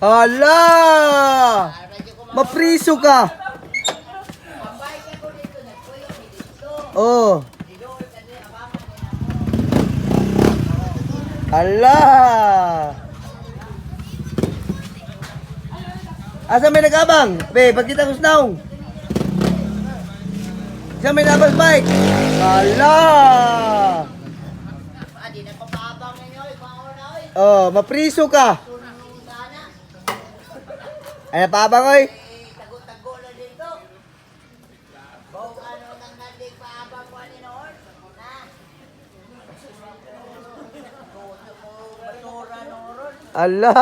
Hala! Mapriso ka! Oh. Hala! Asa may nag-abang? Be, pagkita ko snow. Sa may nabas bike. Hala! Oh, mapriso ka. Ay, paabang oy. Tago-tago na dito. Bong ano nang nandig paabang ko ani noon. Na. Basura noon. Ala.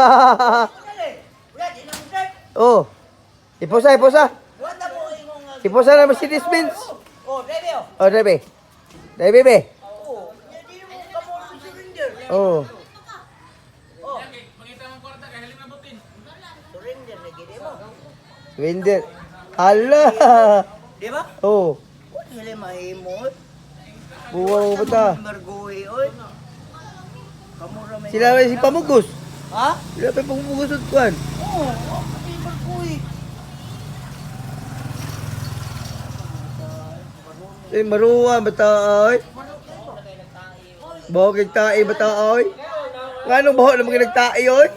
Wala di na mo drive. Oh. Iposa, iposa. Wala mo imong Iposa na Mercedes Benz. Oh, drive oh. Oh, drive. Drive, be. Oh, di mo kamo surrender. Oh. Oh. Surrender na gid mo. Winder. Ala. Di ba? Oh. Wala sila mahimo. Buwa mo ba ta? Margoy oy. Kamura may. Sila rin si Pamugos. Ha? Sila pa Pamugos at kuan. Oo, oh, pati margoy. Eh, maruwa bata ay. Baho kay tae bata ay. Ngano baho na mga nagtae oy?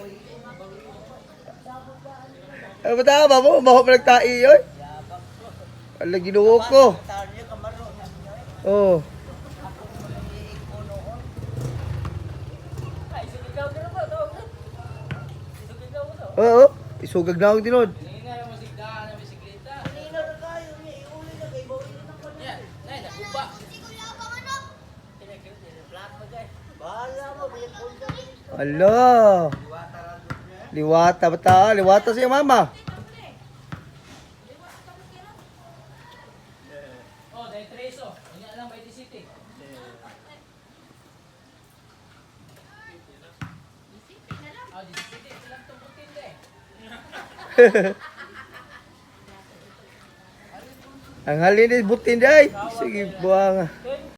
Ano bata ba mo? Baho pa nagtae oy? Ala, Ginoo ko. Tayo kamaro na. Oh. Oo, isugag na akong tinod. Kanina ra kayo niya, iuli na kay bawi na ko. Bahala mo, bilang punta. Ala. Liwata bata, liwata siya mama. Oh, dahil Treso. Unya lang by the city. Oh, the city. Ilang tungkutin eh. Ang halin is butin day. Sige, buwang.